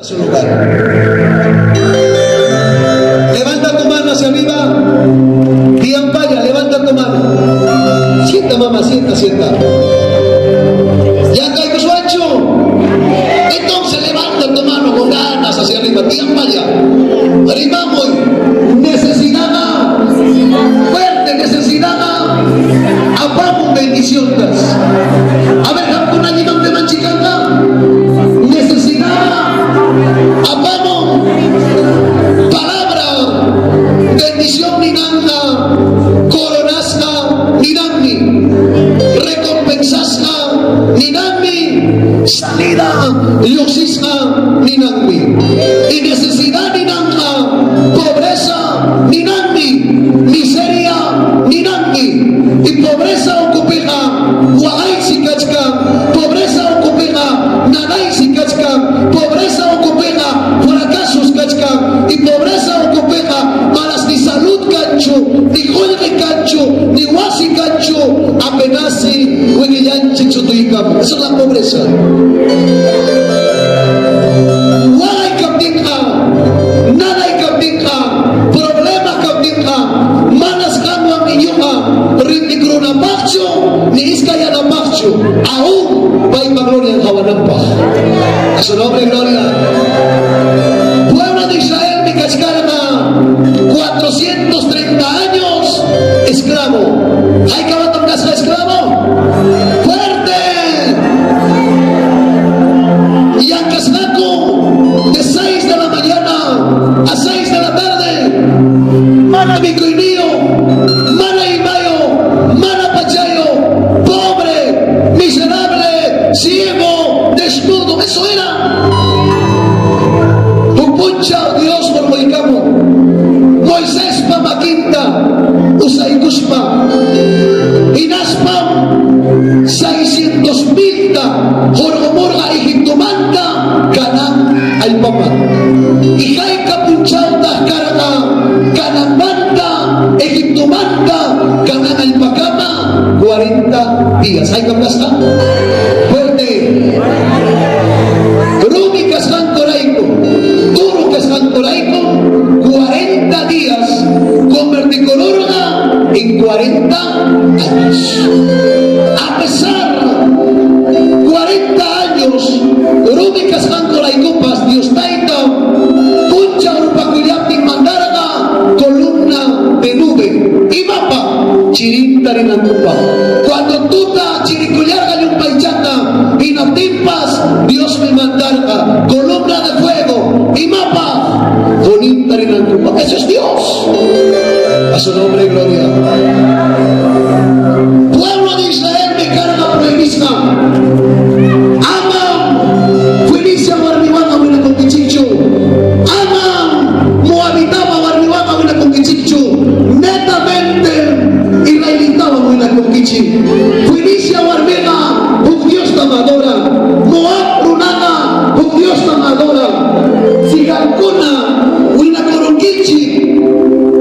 Su lugar. Levanta tu mano hacia arriba. Diampaya, levanta tu mano. Sienta, mamá, sienta, sienta. Ya caigo su ancho. Entonces levanta tu mano con ganas hacia arriba. Diampaya. Rimamoy. Necesidad. Fuerte necesidad. Apamun bendición. A ver, qamkuna manchikanga. Necesidad. Apamun. Palabra. Bendición ninanga. Coronasqa ninanmi. Recompensasqa ninanmi. Salida. Lluqsisqa ninanmi. Y necesidad ninanga. Pobreza ninanmi. Miseria ninanmi. Y pobreza ukhupiqa. Waqaysi kachkan. Pobreza ukhupiqa. Nanaysi kachkan. Pobreza ukhupiqa. Fracasos kachkan. Y pobreza ukhupiqa. Manas ni salud kanchu. Ni qullqi kanchu. Ni wasi kanchu. Apenasi wiqillanchik sutuykamu. Esa es la pobreza. Waqay kaptinqa, nanay kaptinqa, problema kaptinqa, manas qamwan ñuqa rindikurunapaqchu, ni iskayanapaqchu, aún paypa gloria qawananpaq. A su nombre, gloria. Pueblo de Israel, mi kachkarqa, 430 años esclavo. ¿Hayka watam kasqa esclavo? ¡Fuerte! Llank'asqaku de 6 de la mañana a 6 de la tarde. Mana mikuyniyuq, mana imayuq, mana pachayuq, pobre, miserable, ciego, desnudo. Eso era. Huk punchaw Dios hurquykamun. Moiséspa makinta usaykuspa. Hinaspam 600 milta hurqumurqa Egiptomanta Canaán allpaman. Y hayka punchawtaq karqa Canaanmanta Egiptomanta Canaán allpakama 40 días. ¿Haykam kasqa? Fuerte. Rumi kasqankurayku, duro kasqankurayku, 40 días convertikururqa en 40 años. A pesar 40 años, rumi kasqankuraykupas Dios Tayta punchaw rupakuyaptin mandarqa columna de nube. Imapaq chirinta rinankupaq. Cuando tuta chirikullarqa llumpaychata hinaptinpas Dios me mandarqa columna de fuego. Imapaq quninta rinankupaq. Eso es Dios. A su nombre, gloria. Pueblo de Israel mi karqa prohibisqa. Amam Fenicia warmiwanqa winakunkichikchu. Amam Moabitawa warmiwanqa winakunkichikchu. Netamente israelitawan winakunkichik. Fenicia warmiqa huk Diostam adoran. Moab runaqa huk Diostam adoran. Si qamkuna winakurunkichik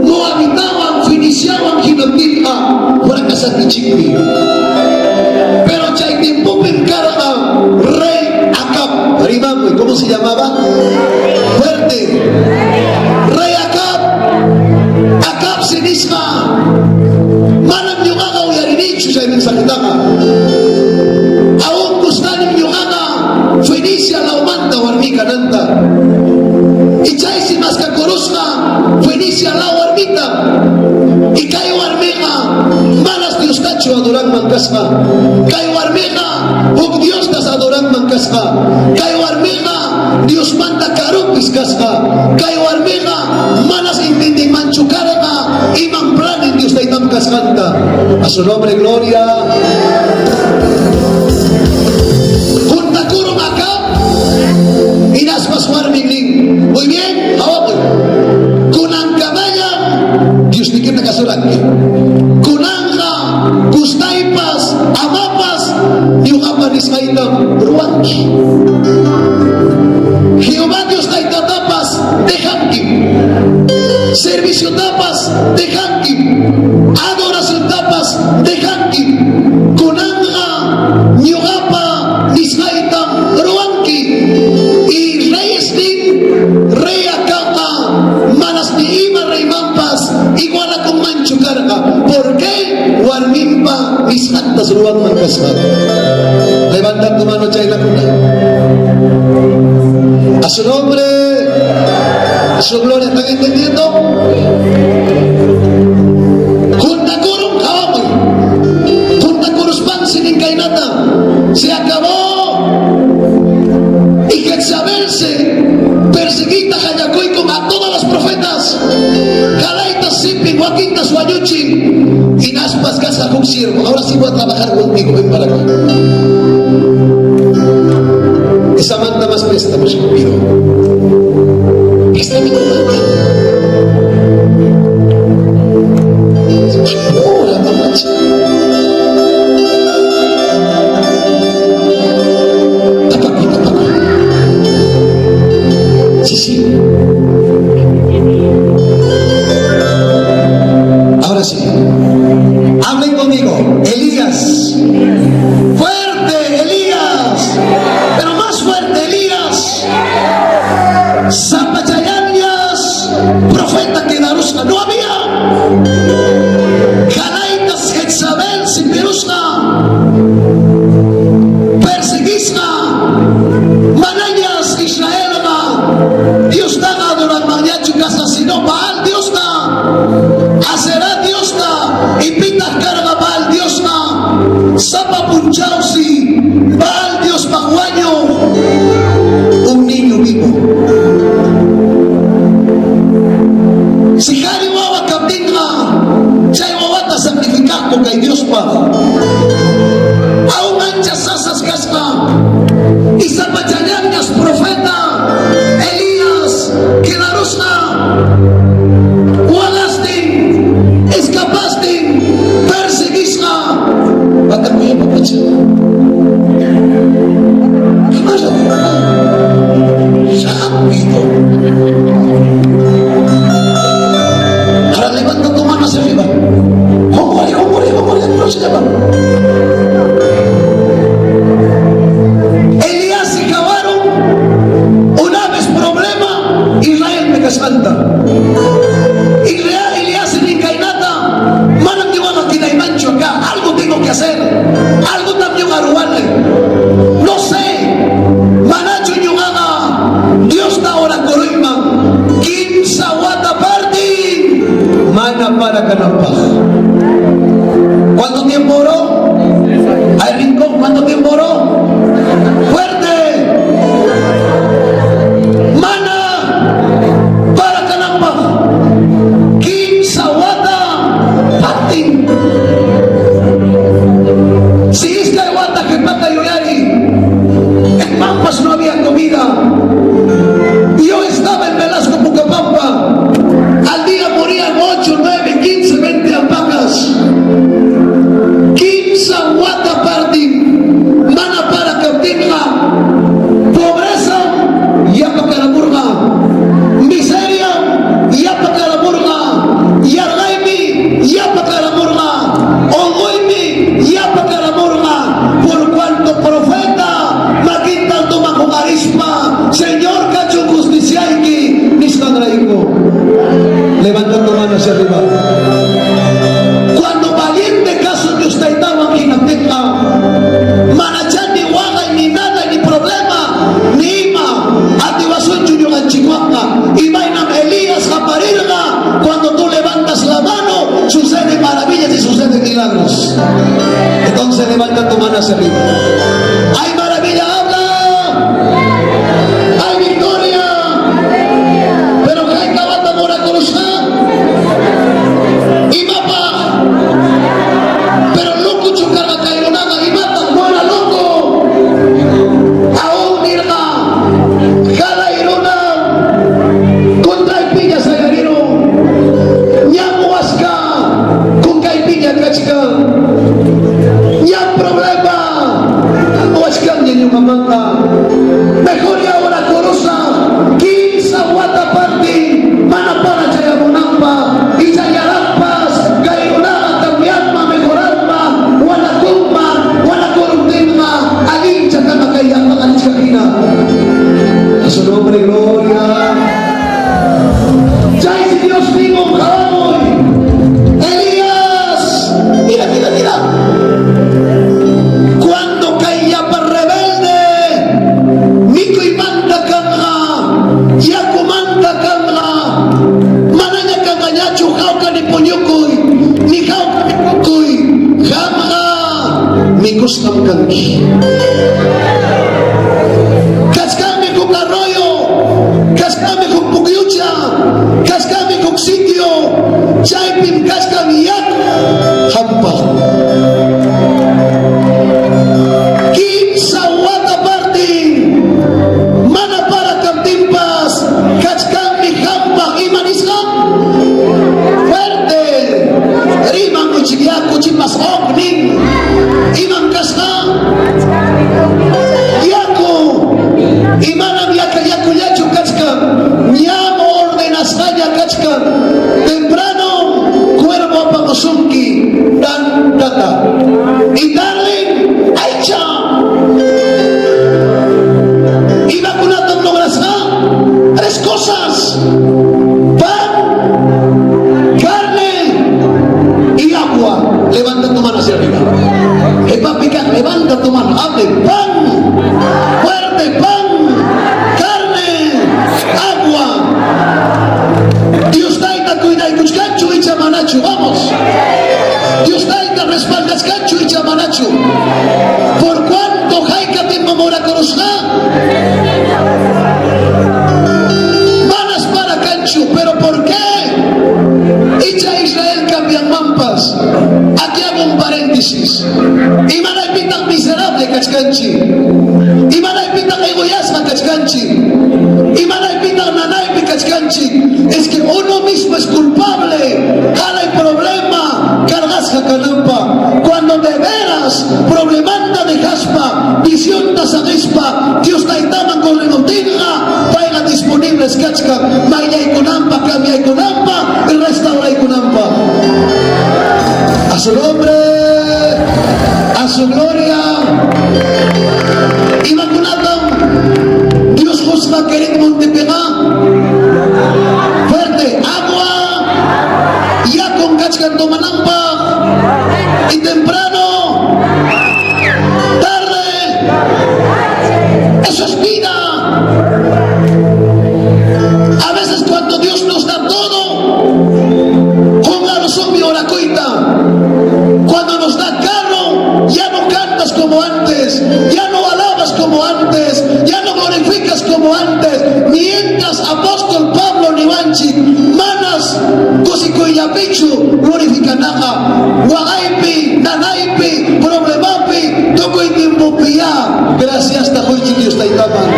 Moabitawan Feniciawan hinaptinqa fracasarkichikmi. Pero chay tiempopim karqa rey Acab. Rimamuy, ¿cómo se llamaba? Fuerte. Rey Acab. Acab si nisqa. Manam ñuqaqa uyarinichu chay mensajetaqa. Aún gustanim ñuqaqa Fenicia lawmanta warmi kananta. Y chaysi maskakurusqa Fenicia law warmita. Y kay warmiqa manas Diostachu adoranman kasqa. Kay warmiqa huk Diostas adoranman kasqa. Kay warmiqa Diosmanta karupis kasqa. Kay warmiqa manas intindinmanchu karqa imam planin Dios Taytam kasqanta. A su nombre, gloria. Juntakurun Acab hinaspas warmin nin. Muy bien, hawakuy. Kunankamallam Diosnikita kasuranki. Kunanqa gustaypas, amapas ñuqapa nisqaytam ruwanki. Jehová Dios Taytatapas dejanki. Serviciotapas dejanki. Adoraciontapas dejanki. Kunanqa ñuqapa nisqaytam ruwanki. Y reyes nin Imatas ruwanman kasqa? Levanta tu mano, chaynakuna. A su nombre, a su gloria, ¿están entendiendo? Juntakurun hawamuy. Juntakuruspansi nin kaynata. Se acabó. Y Jezabel se perseguita con a todas las profetas. Qalayta sipin, wakintas wañuchin. Hinaspas kasqa huk siervo. Ahora sí voy a trabajar contigo. Ven para acá. Esa manta más préstame, pido. Préstame tu manta. Hola, mamacha. Tapakuy, tapakuy. Sí. Ahora sí. Hablen conmigo. Elías. Fuerte, Elías. Pero más fuerte, Elías. Sapachallanñas. Profeta quedarusqa. No había. Qalaytas Jezabel sipirusqa. Perseguisqa. Manañas Israelqa. Diostaqa adoranmanñachu kasqa, sino Baal Diosta. Aserá Diosta. Y pitaq karqa Baal Diosqa. Sapa punchawsi. Baal Diospaq wañuq. Un niño vivo. Si qhari wawa kaptinqa, chay wawata sacrificaqku kay Diospaq. Aún ancha sasas kasqa. Y sapachallanñas profeta Elías quedarusqa. Waqastin, escapastin, perseguisqa. Patakuy, papacha. ¿Qué más? Rápido. Ahora levanta tu mano hacia arriba. Jongore, jongore, jongore, no se llama. Elías se acabaron. Una vez problema, Israel me santa. Israel, Elías nin kaynata. Manam ñuqaqa qidaymanchu acá. Algo tengo que hacer. Algo también ruwanay. No sé. Manachu ñuqaqa. Diosta orakuruyman. Kimsa wata partin. Mana para kananpaq. ¿Cuánto tiempo oró? Al rincón, ¿cuánto tiempo oró? ¡Fuerte! Mana para kananpaq. Kimsa wata partin. Si iskay wata qhipata yuyari, en Pampas no había comida. Yo estaba en Velasco, Pucallpampa. Al día morían 8, 9, 15, 20 alpacas. Mikusqam kanki. Kachkanmi huk arroyo, kachkanmi huk pukyucha, kachkanmi huk sitio, chaypim kachkan yaku qampaq. 3 wata partin mana para kaptinpas kachkanmi qampaq. Ima nisqa? Fuerte. Riman uchik yaku chipas nin. Imam kasqa? Yaku. Imanam yakullachu kachkan. Ñam ordenasqaña kachkan. Temprano cuervo apamusunki tan tata. Y tarde aycha. Imakunatam lograsqa? Tres cosas: pan, carne y agua. Levanta tu mano hacia arriba. Papi, levanta tu mano. Hable. Pan. Fuerte. Pan. Carne. Agua. Dios tayta cuidaykuchkanchu icha manachu. Vamos. Dios tayta respaldachkanchu icha manachu. ¿Por cuánto hayka tiempo morakurusqa? Manas para kanchu, pero ¿por qué? Icha Israel cambianmanpas. Aquí hago un paréntesis. Imanaypitaq miserable kachkanchik. Imanaypitaq egoyasqa kachkanchik. Imanaypitaq nanaypi kachkanchik. Es que uno mismo es culpable. Cada problema cargasqa kananpa. Cuando de veras problemanta dejaspa, visionta saqispa, Dios taytaman correnotinqa, payqa disponibles kachkan, mayllaykunanpa, cambiaykunanpa y restauraykunanpa. A su nombre, a su gloria. Imakunatam Dios qusqa Kerit montepiqa? Fuerte, agua, yakun kachkan tomananpaq y temprano, tarde, eso es vida. A veces cuando Dios nos da todo, mi orakuyta. Cuando nos da carro, ya no cantas como antes, ya no alabas como antes, ya no glorificas como antes. Mientras apóstol Pablo niwanchik, manas kusikuyllapichu glorificanaqa, waqaypi, nanaypi, problemapi, tukuy tiempopi ya. Gracias quychik Dios taytaman.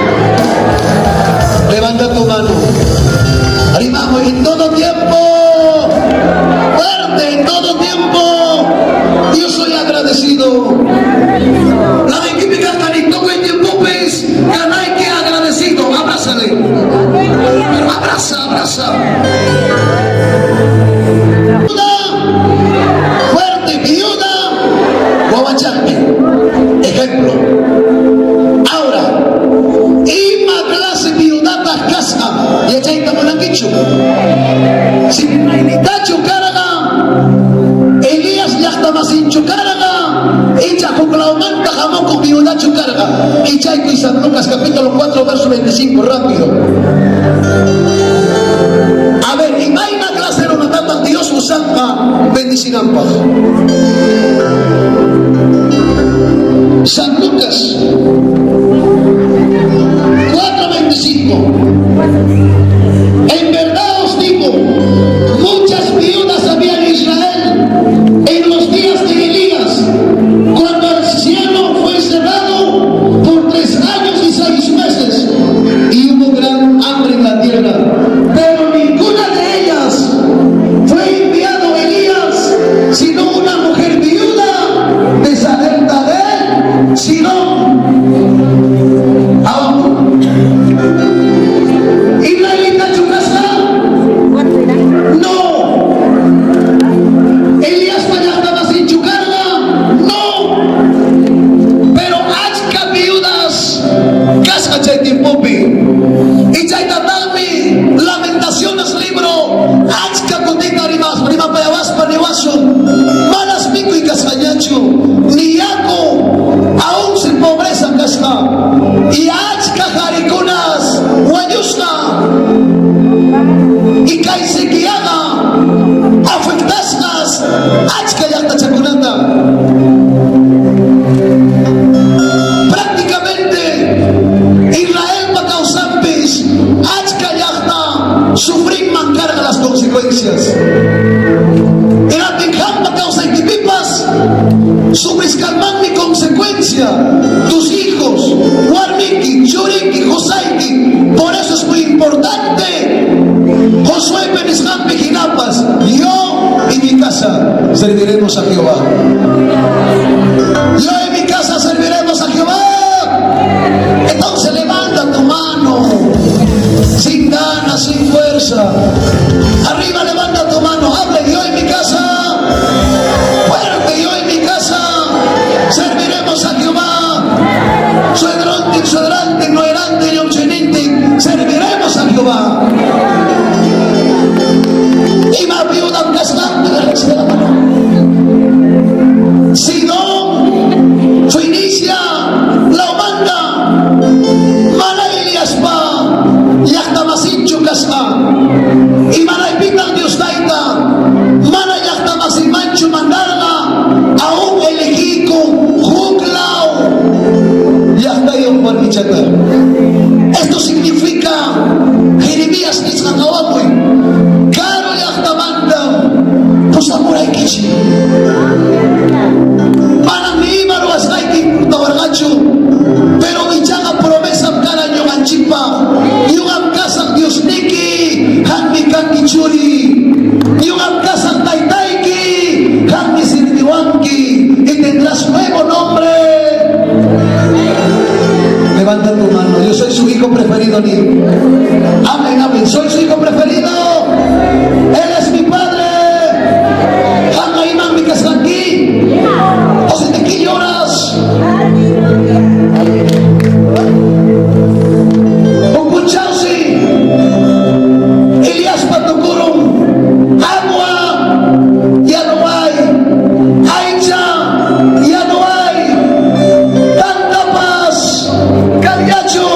Levanta tu mano. Animamos en todo tiempo. Fuerte en todo tiempo. Yo soy agradecido. La de química tukuy tiempopis, kanayki agradecido. Abrázale. Pero abraza, abraza. Viuda, fuerte, viuda, wawachaqmi. Ejemplo. Ahora, ima clase viudataq kasqa yachayta munankichu? Israelitachu karqa? Elías llaqtamasinchu karqa? Icha huklawmanta hamukuq viudachu karqa? Kichaykuy San Lucas capítulo 4 verso 25, rápido. A ver, imayna clase runatataq Dios usanqa bendicinanpaq? San Lucas 4:25. En verdad os digo, muchas viudas había en Israel en los días de Elías, cuando el cielo fue cerrado por 3 años y 6 meses, y hubo gran hambre en la tierra. Pero ninguna de ellas fue enviado Elías, sino una mujer viuda de Sarepta de Sidón. Abajo. Israelita. Sufrinman karqa las consecuencias. Hinaptin qampa kawsaykipipas sufrisqanmanmi consecuencia. Tus hijos, warmiki, churiki, qusayki. Por eso es muy importante. Josué nisqanpi hinapas, yo y mi casa serviremos a Jehová. Yo y mi casa serviremos a Jehová. Entonces levanta tu mano, sin ganas, sin fuerza. Arriba levanta tu mano, hable: yo y mi casa. Fuerte, yo y mi casa serviremos a Jehová. Suegrontin, suegrantin, nuerantin, ñawchinintin, serviremos a Jehová. Ima viuda kasqanta la mano. Sidón, Fenicia, lawmanta, mana Eliaspa, llaqta masinchu kasqa. Imanaypitan Dios tayta, mana llaqta masinmanchu mandarqa, aún elegikun huklaw llaqtayuq warmichata. Esto significa, Jeremías nisqa qawamuy, karu llaqtamanta pusamuraykichik. Manam ni ima ruwasqayki tawarqachu, pero ichaqa promesam kara ñuqanchikpaq. Ñuqam kasaq Diosniki, qammi kanki churi. Ñuqam kasaq taytayki, qammi sirviwanki y tendrás nuevo nombre. Levanta tu mano, yo soy su hijo preferido, ni. Amén, amén. Soy su hijo preferido. Él es mi padre. Qamqa imanmi kasqanki. O si te qué lloras. Ukunchawsi Eliaspa tukurun, agua ya no hay, aycha ya no hay, tantapas kanñachu.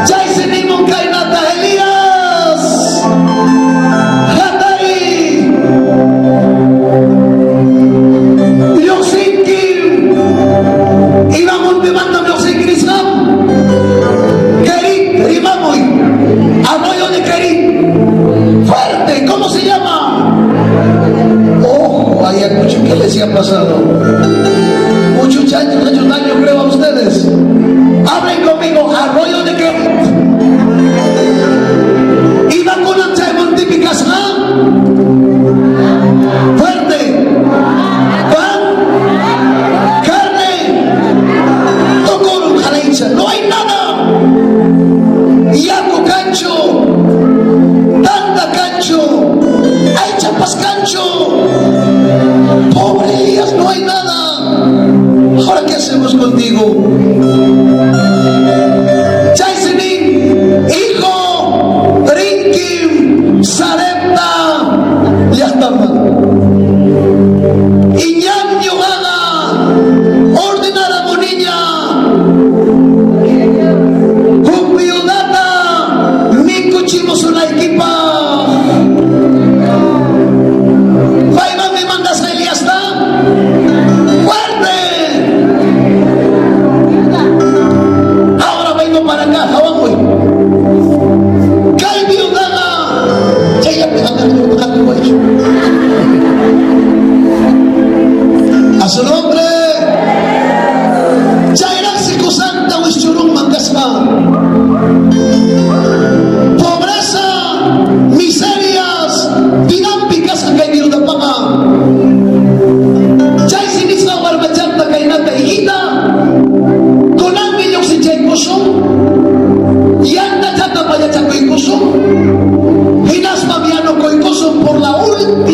Chaysi nimun kaynata: Elías, hatariy, lluqsinki. Ima montemantam lluqsinki nisqam? Kerit, rimamuy. Arroyo de Kerit. Fuerte, ¿cómo se llama? Ojo, Ayacucho, ¿qué les ha pasado? Muchos años, muchos daño creo a ustedes. Hablen conmigo, arroyo de Kerit. Imakunam chay montipi kasqa? Fuerte. Pan, carne, tukurun halaycha. No hay nada. Yaku kanchu, tanta kanchu, aychapas kanchu. Pobre Elías, no hay nada. Ahora, ¿qué hacemos contigo? Chaysi nin, hijo, rinkim Sarepta llaqtaman. Y ñam ñuqaqa ordenaramuniña huk viudata mikuchimusunaykipaq. Maymanmi mandas Eliasta? ¡Fuerte! Ahora vengo para acá, qawamuy. Kay viudaqa chayllapi qatiwaychu. A su nombre. Chayraqsi qusanta wischurunman kasqa. Pobreza, miserias, vidanpi kasqa kay viudapaqa. Chaysi nisqa warmachanta kaynata: hijita, kunanmi lluqsichaykusun, yantachata pallachakuykusun, hinaspam yanukuykusun por la última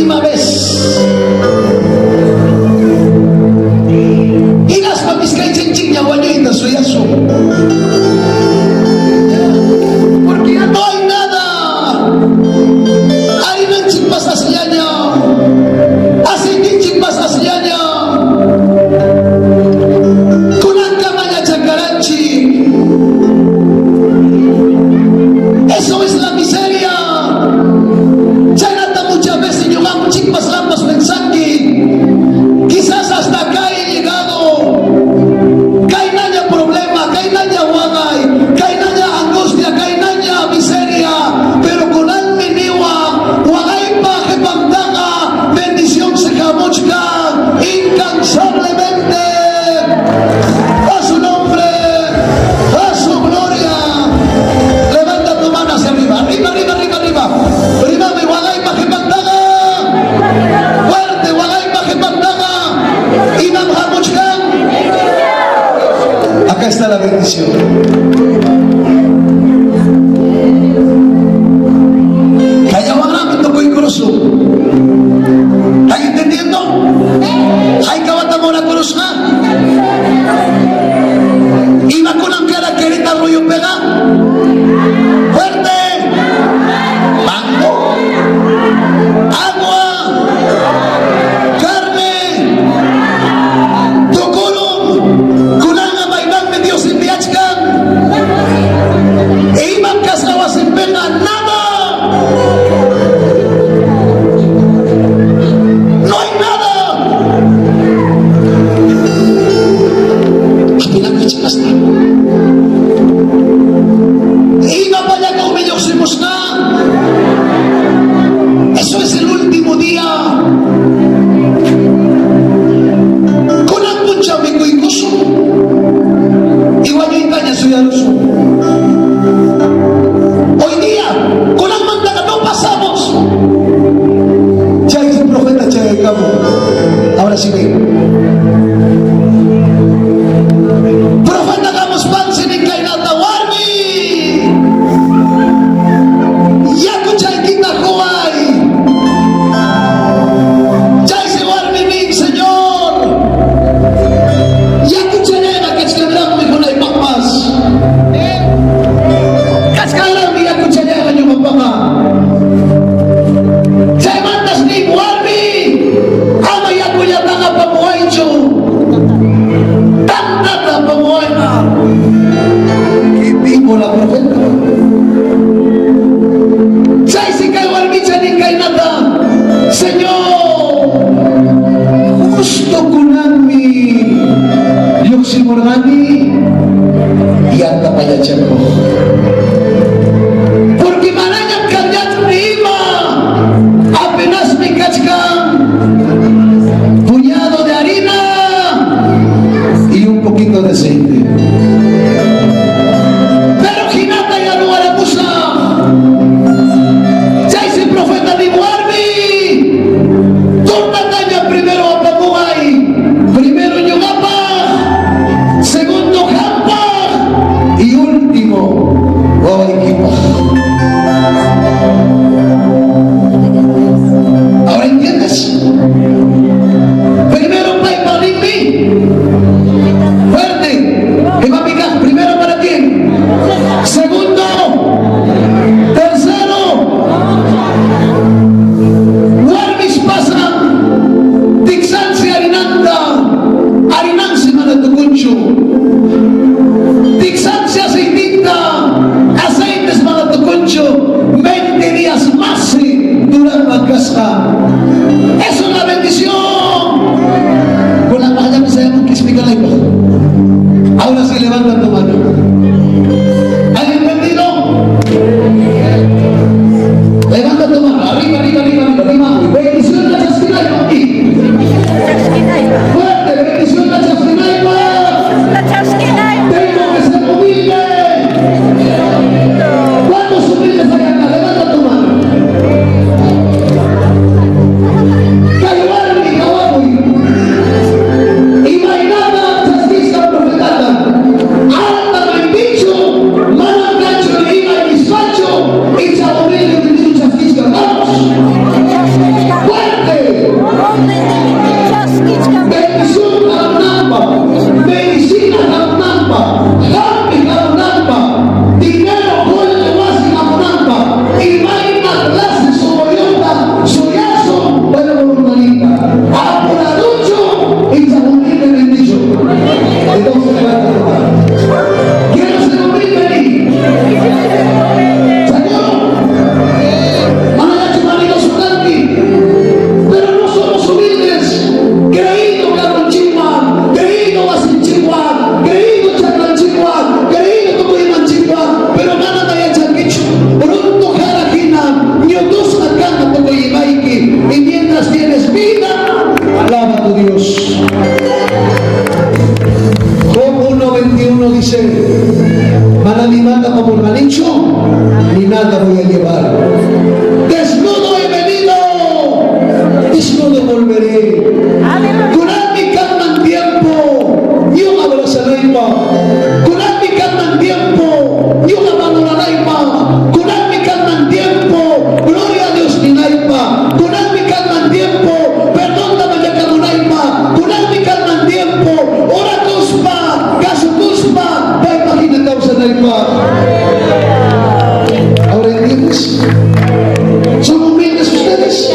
eres?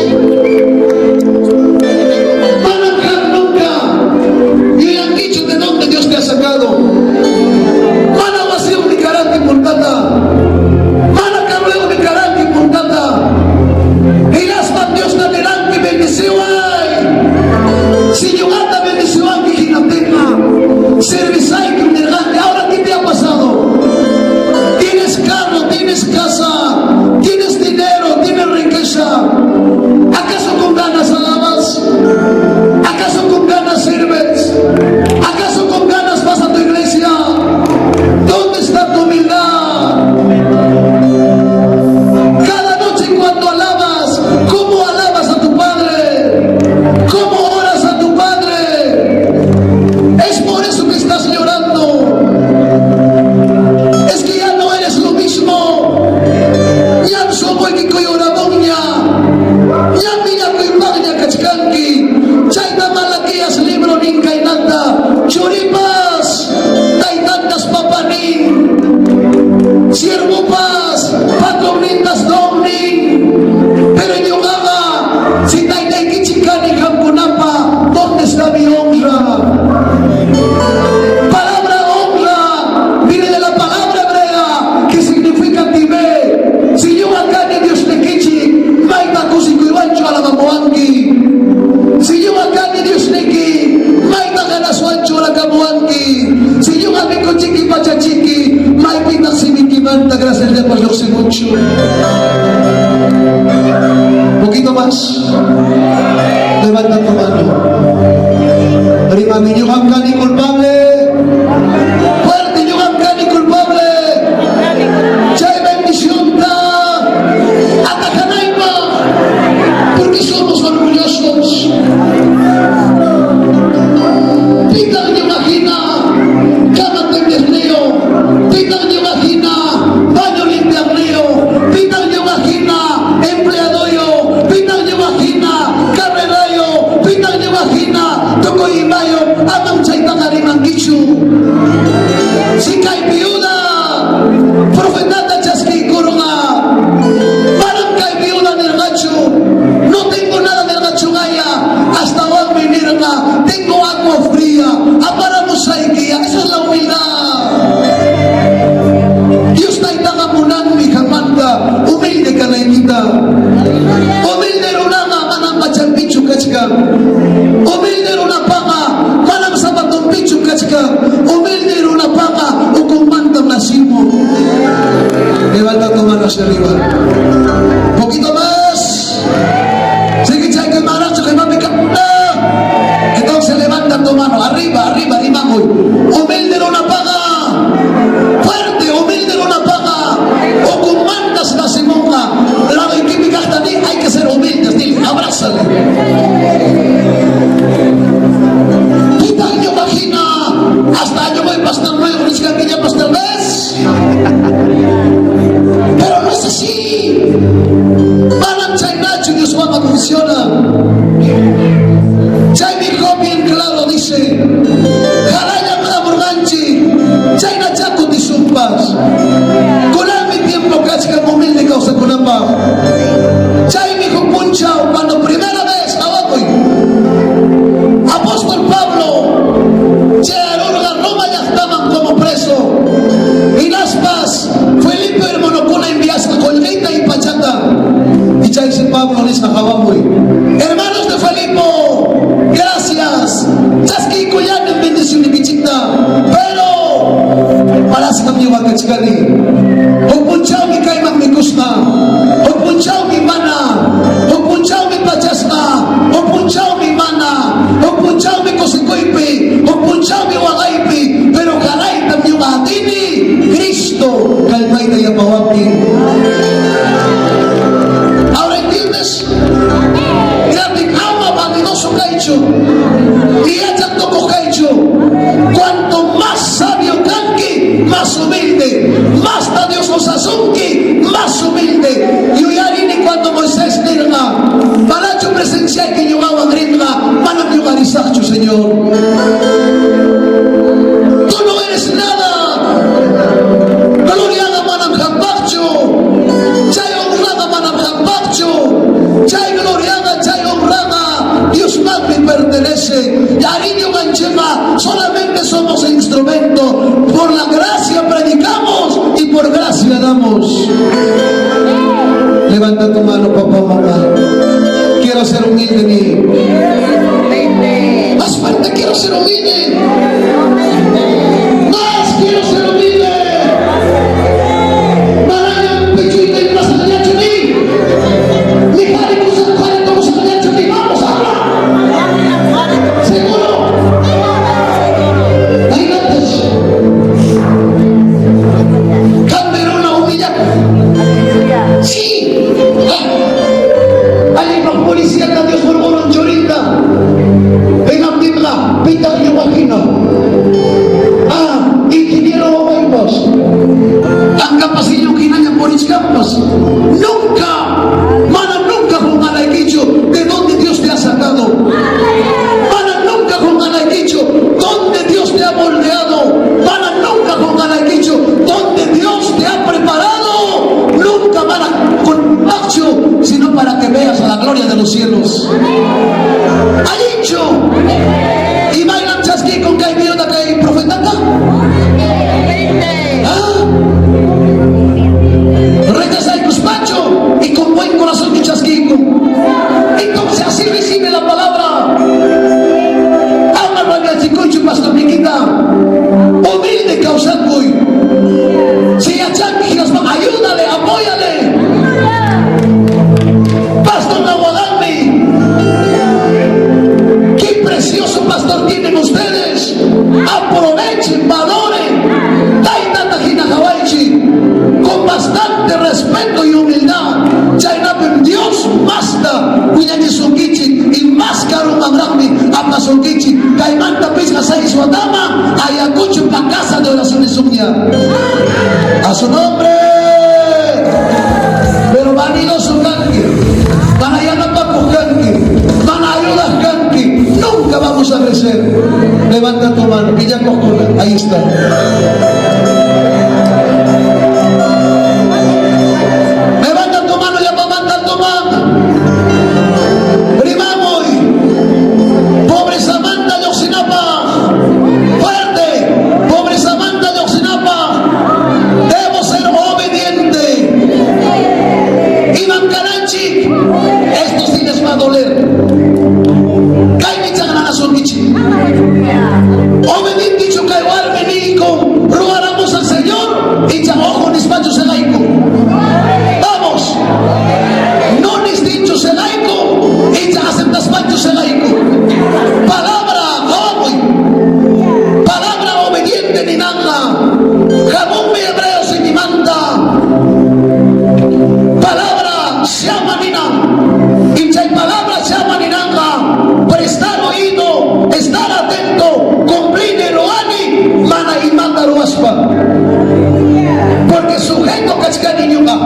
Manam qam nunca yuyankichu de dónde Dios te ha sacado. Mana wasiyuqmi karanki puntata. Mana carroyuqmi karanki puntata. Hinaspam Diosta niranki bendiciway. Si ñuqata bendiciwanki hinaptinqa servisaykim nirqanki. Ahora, ¿qué te ha pasado? Tienes carro, tienes casa, tienes dinero, tienes riqueza. ¿Acaso con ganas alabas? ¿Acaso con ganas sirves? ¿Acaso con ganas vas a tu iglesia? ¿Dónde está tu humildad? Cada noche cuando alabas, ¿cómo alabas a tu Padre? ¿Cómo oras a tu Padre? Es por eso que estás llorando. Es que ya no eres lo mismo. Ñam sunquyki kuyuramunña. Ñam millakuypaqña kachkanki. Chayta Malaquías libro nin kaynata. Churipas, taytantas papá nin. Siervopas, patronnintas don nin. Pero ñuqaqa, si taytaykichik kani qamkunapa, ¿dónde está mi honra? Palabra honra viene de la palabra hebrea que significa tibé. Si ñuqa kani Diosnikichik, mayta kusikuywanchu alabamuwanki. Si ñuqa kani Diosniki, mayta ganaswanchu orakamuwanki. Si ñuqa mikuchiki pachachiki, maypitaq simikimanta gracias llapas lluqsimunchu. Poquito más. Levanta tu mano. Rimami, ñuqam kani culpable. Fuerte, ñuqam kani culpable. Chay bendición ta atakanaypaq. Porque somos orgullosos. Pitaq ñuqahina cama tendeqniyuq. Pitaq ñuqahina baño limpiaqniyuq. Pitaq ñuqahina empleadoyuq. Pitaq ñuqahina carrerayuq. Pitaq ñuqahina tukuy imayuq. Amam chaytaqa rimankichu. Si kay viuda profetata chaskiykurqa. Manam kay viuda nirqachu. No tengo nada nirqachungaya. Astawanmi nirqa. Tengo agua fría. Aparamusaykiya. Esa es la humildad. Dios taytaqa munanmi qanmanta humilde kanaykita. Humilde runaqa manam pachanpichu kachkan. Humilde runapaqa manam zapatonpichu kachkan. Humilde runapaqa ukunmantam nacimos. Levanta tu mano hacia arriba. Poquito más. Sigue chay maracho que mami kapuna. Entonces levanta tu mano arriba, arriba, rimamuy. Humilde runapaqa. Fuerte, humilde runapaqa. Ukunmantas nacimunqa. Lado ni hay que ser humildes, dile, abrázale. Pitaq ñuqahina, hasta ñuqaypas nuevo, nichkankillapas tal vez. Pero no es así. Manam chaynachu Dioswanqa funciona. Chaymi Job bien claro dice, Qarallam hamurqanchik, chaynacha kutisunpas. Kunanmi tiempo kachkan humilde kawsakunapaq. Chaymi huk punchaw cuando primera vez awakuy. Apóstol Pablo chayarurqa Roma llaqtaman como preso. Hinaspas Felipe hermanokuna enviasqa qullqita y pachata. Y chaysi Pablo nisqa hawamuy. Hermanos de Felipe, gracias. Chaskiykullanim bendicionikichikta. Pero palasqam ñuqa kachkani. Huk punchawmi kayman mikusqa. Huk punchawmi mana. Huk punchawmi pachasqa. Huk punchawmi mana. Huk punchawmi kusikuypi. Huk punchawmi waqaypi. Pero qaraytam ñuqa atini. Cristo kallpayta yapawaptin. Ahora entiendes? Gratis ama vanidoso kaychu. Yachaq tukuq kaychu. Cuanto más sabio kanki, más humilde. Más ta Dios usasunki, más humilde. Yuyarini cuando Moisés nirqa, manachu presenciayki ñuqawan rinqa, manam ñuqa risaqchu, Señor. Tú no eres nada. Gloriaqa manam qampaqchu. Chay honraqa manam qampaqchu. Chay gloria humillamos. Levanta tu mano, papá, mamá. Quiero ser humilde, mi. Más fuerte, quiero ser humilde. Más quiero ser humilde. Manañam pechoyta hinasqañachu ni. Ni qhari tukusqañachu ni. Vamos, habla. Seguro. Ahí antes. Cameruna humillado. Sí. Ah. Alin policía na Dios murmuran churinta. Hinaptinqa, pitaq ñuqakina. Ah, ingeniero wawaypas. Ankapasillo hinaña purichkampas. Nunca, mana nunca qunqanaykichu de dónde Dios te ha sacado. Mana nunca qunqanaykichu dónde Dios te ha moldeado. Mana nunca qunqanaykichu dónde Dios te ha preparado. Nunca van a con sino para que veas la gloria de los cielos. Allinchu. Imaynam chaskikun kay viuda kay profetata? Ah. Rechazaykuspachu y con buen corazón que chaskikun. Entonces así recibe la palabra. Ama ruegachikuychu pastor Nikita. Humilde kawsakuy. Si yachanki hinaspa ayúdale, apóyale. Pastor Nahuadanmi. Qué precioso pastor tienen ustedes. Aprovechen, valoren. Taytata hina qawaychik. Con bastante respeto y humildad. Chaynapim Dios masta wiñachisunkichik y más karumanraqmi apasunkichik. Kaymanta pichqa 6 wataman Ayacucho pa casa de oraciones suya. A su nombre. Pero vanidoso kanki. Mana yanapakuq kanki. Mana ayudaq kanki. Nunca vamos a crecer. Levanta tu mano. Villacocola. Ahí está. Levanta tu mano, ya manda tu mano. Rimamuy. Pobrezamanta lluqsinapaq. Fuerte. Pobrezamanta lluqsinapaq. Debo ser obediente. Imam kananchik. Esto sí les va a doler. Kaymi chaqranasunkichik. Obediente kay warmi niyku. Rogaramos al Señor. Icha ojo nispachu seqayku. Vamos. No nistinchu seqayku. Icha aceptaspachu seqayku. Palabra qawamuy. Palabra obediente ninanqa. Hamunmi hebreo simimanta. Palabra shama ninan. Y chay palabra shama ninanqa. Prestar oído, estar atento, cumplir ruwani, mana imata ruwaspa. Porque sujeto kachkani ñuqa.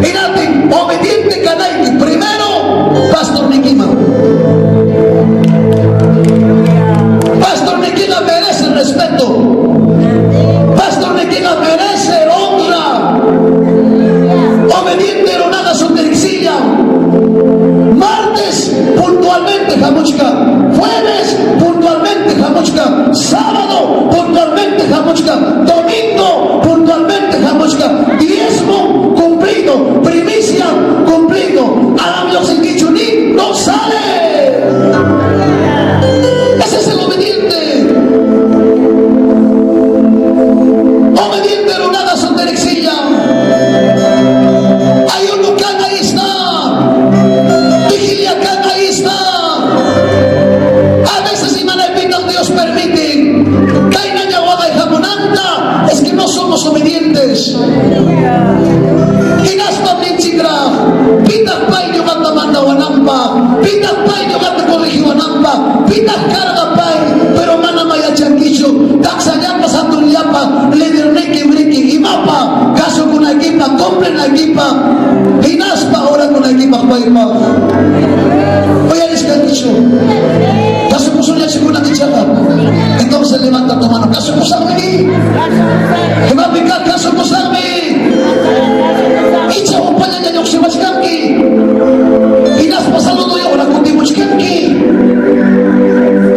Hinaptin, obediente kanayki. Primero, pastor niykiman. Pastor niykiqa merece respeto. Pastor niykiqa merece honra. Obediente runaqa sutirixilla. Martes puntualmente hamuchka. Jueves puntualmente hamuchka. Sábado puntualmente hamuchka. Domingo puntualmente hamuchka. Diezmo cumplido. Primicia cumplido. Aram ni no sale. Ese es el obediente. Obediente runaqa sutirixilla. Hay un kan ahí está. Vigilia kan ahí está. A veces imanaypitaq Dios permite. Kaynaña waqay hamunanta. Es que no somos obedientes. Hinaspam ninchikraq. Pitaq pay ñuqata mandawananpaq. Pitaq pay ñuqata corrigiwananpaq. Pitaq karqa pay. Pero mana yachankichu. Taksallapas hatunllapas. Liderniykim riki imapa. Kasukunaykipaq, cumplenaykipaq. Hinaspa orakunaykipaq paypaq. Uyariskankichu. Kasukusunñachu ichaqa. Entonces levanta tu mano. Kasukusaqmi. Imapika kasukusaqmi. Icha upallalla lluqsiwachkanki. Hinaspa saludo ahora kutimuchkanki.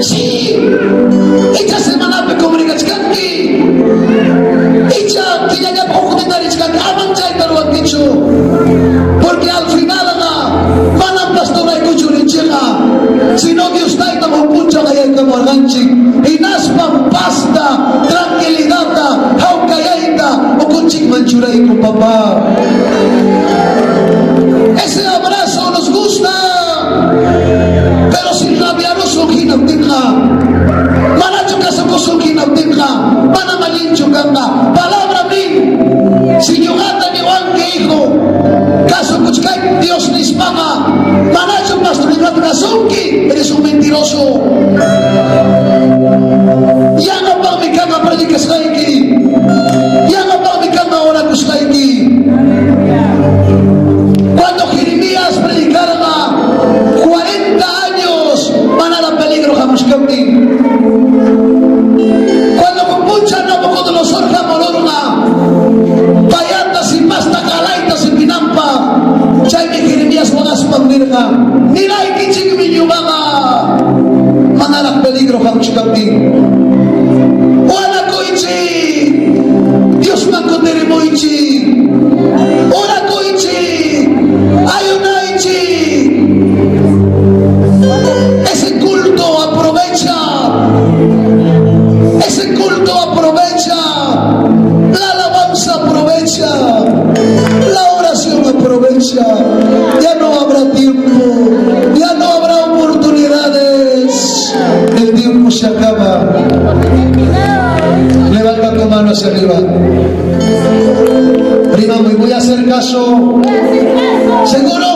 Sí. Icha semanapi comunicachkanki. Icha killallapa huk kutita richkanki. papá. Ese abrazo nos gusta, pero si rabiarusun hinaptinqa, manachu kasukusun hinaptinqa, manam allinchu kanqa. Palabra nin, si ñuqata niwanki, hijo, kasukuchkay Dios nispaqa, manachu pastorniyta kasunki, eres un mentiroso. Yanqapaqmi kanqa predicasqayki, yanqapaqmi kanqa orakusqayki. Cuando Jeremías predicarqa 40 años manara peligro hamuchkaptin. Cuando puncha Nabucodonosor hamururqa payata sipasta qalayta sipinanpaq, chaymi Jeremías waqaspan nirqa, niraykichikmi ñuqaqa manaraq peligro hamuchkaptin. Wanakuychik, Diosman kutirimuychik, orakuychik, ayunaychik. Ese culto aprovecha, ese culto aprovecha, la alabanza aprovecha, la oración aprovecha. Ya no habrá tiempo, ya no habrá oportunidades. El tiempo se acaba. Levanta tu mano hacia arriba. Prima, me voy a hacer caso. ¿Seguro?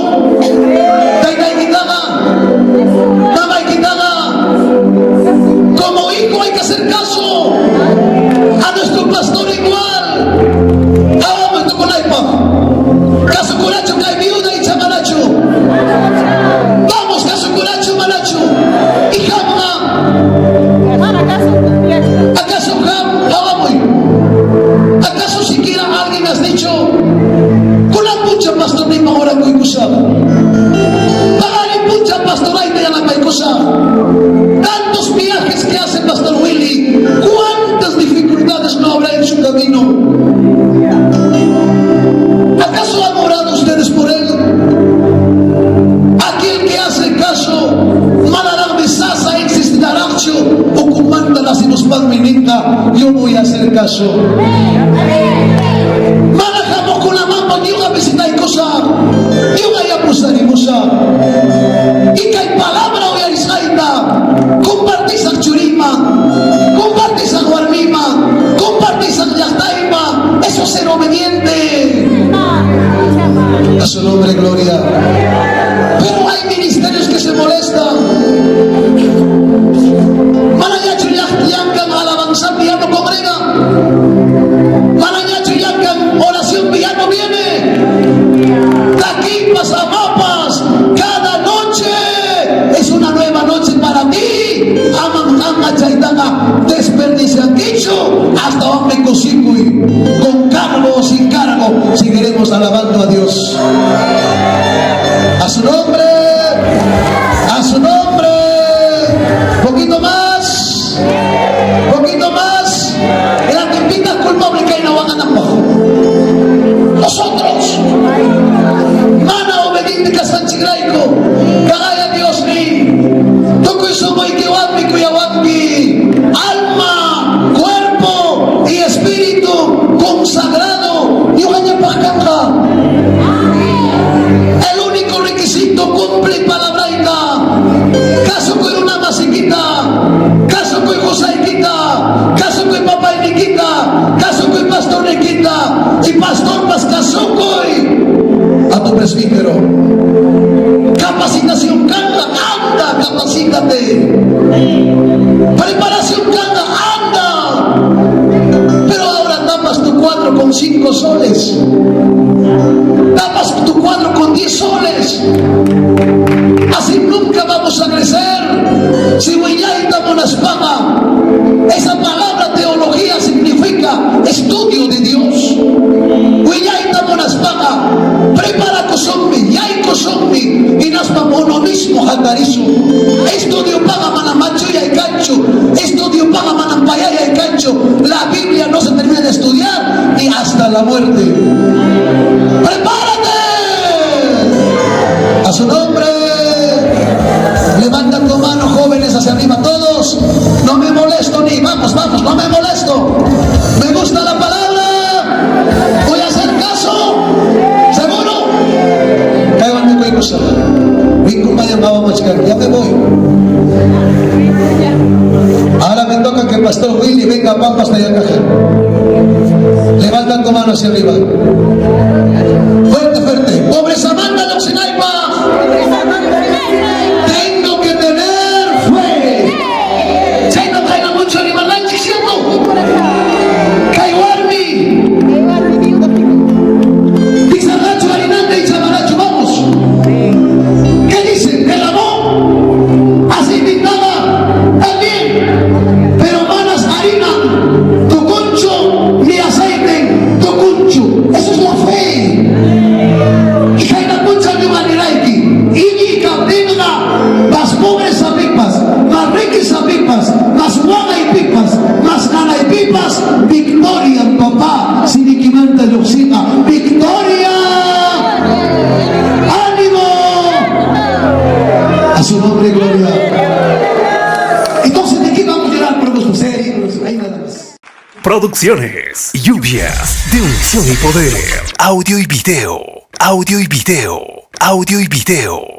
Taytaykitaqa, mamaykitaqa. Como hijo hay que hacer caso. A nuestro pastor igual. Vamos tukunaypaq. Kasukunachu kay viuda icha manachu. Vamos kasukunachu manachu. Y qamqa, ¿acaso qam hawamuy? ¿Acaso siquiera alguien has dicho, kunan puncha pastorniyman orakuykusaq? Paqarin puncha pastorayta yanapaykusaq. Tantos viajes que hace Pastor Willy, cuántas dificultades no habrá en su camino. ¿Acaso han orado ustedes por él? Aquel que hace caso, manaraqmi sasa existinaraqchu, ukumanta nasimuspanmi ninqa, yo voy a hacer caso. Mana hamuqkunamanpas ñuqa visitaykusaq, ñuqa yapusarimusaq. Y kay palabra uyarisqayta compartisaq churiyman, compartisaq warmiyman, compartisaq llaqtayman. Eso es ser obediente. A su nombre, gloria. Pero hay ministerios que se molestan. Manañachu llamkan alabanzapi, ya no congrega. Manañachu llamkan oración, ya no viene. Takipas, amapas, cada noche es una nueva noche para ti. Aman qamqa chaytaqa desperdiciankichu hasta kusikuy. Con cargo o sin cargo, seguiremos alabando a Dios. A su nombre, a su nombre. Poquito más, poquito más. La timpita culpable que no van a Nosotros. Mana obediente kasqanchikrayku. Kagaya Dios ni. Tukuy sunquykiwanmi kuyawanki. Alma, cuerpo y espíritu consagrado. Ñuqañapaq kanqa. El único requisito, cumple palabrayta. Kasukuy runa masiykita. Kasukuy qusaykita. Kasukuy papaynikita. Kasukuy pastornikita. Y pastorpas kasukuy a tu presbítero. Capacitación kanqa, anda, capacítate. Preparación kanqa, anda. Pero ahora tapas tu cuadro con 5 soles. Tapas tu cuadro con 10 soles. Así nunca vamos a crecer. Si wiñayta munaspaqa, esa palabra teología significa estudio de Dios. Wiñayta munaspaqa, preparakusunmi, yaykusunmi, hinaspam uno mismo hatarisun. Estudiopaqa manam machuyay kanchu, estudiopaqa manam payayay kanchu. La Biblia no se termina de estudiar ni hasta la muerte. ¡Prepárate! A su nombre. Levanta tu mano, jóvenes, hacia arriba todos. No me molesto ni, vamos, vamos, no me molesto. Me gusta la palabra. Voy a hacer caso. Ya me voy. Ahora me toca que el pastor Willy venga a Pampas Tayacaja. Levanta tu mano hacia arriba. Fuerte, fuerte. Pobrezamanta lluqsinaypaq. Tengo que tener fe. Chayna kayna mucho rimananchik, ¿cierto? Kay warmi. Pisarqachu harinanta icha manachu, vamos. ¿Qué dice? Derramó. Aceitaba también. Pero manas harina tukunchu ni aceite tukunchu. Eso es la fe. Y kayna puncha ñuqa nirayki. Iñiy kaptinqa mas pobrezapipas, mas riquezapipas, mas waqaypipas, mas nanaypipas, victoria, papá, simiykimanta lluqsinqa. ¡Victoria! ¡Ánimo! A su nombre, gloria. Entonces, ¿de qué vamos a llorar por nuestros heridos? Ahí nada más. Producciones, lluvias de unción y poder. Audio y video. Audio y video. Audio y video.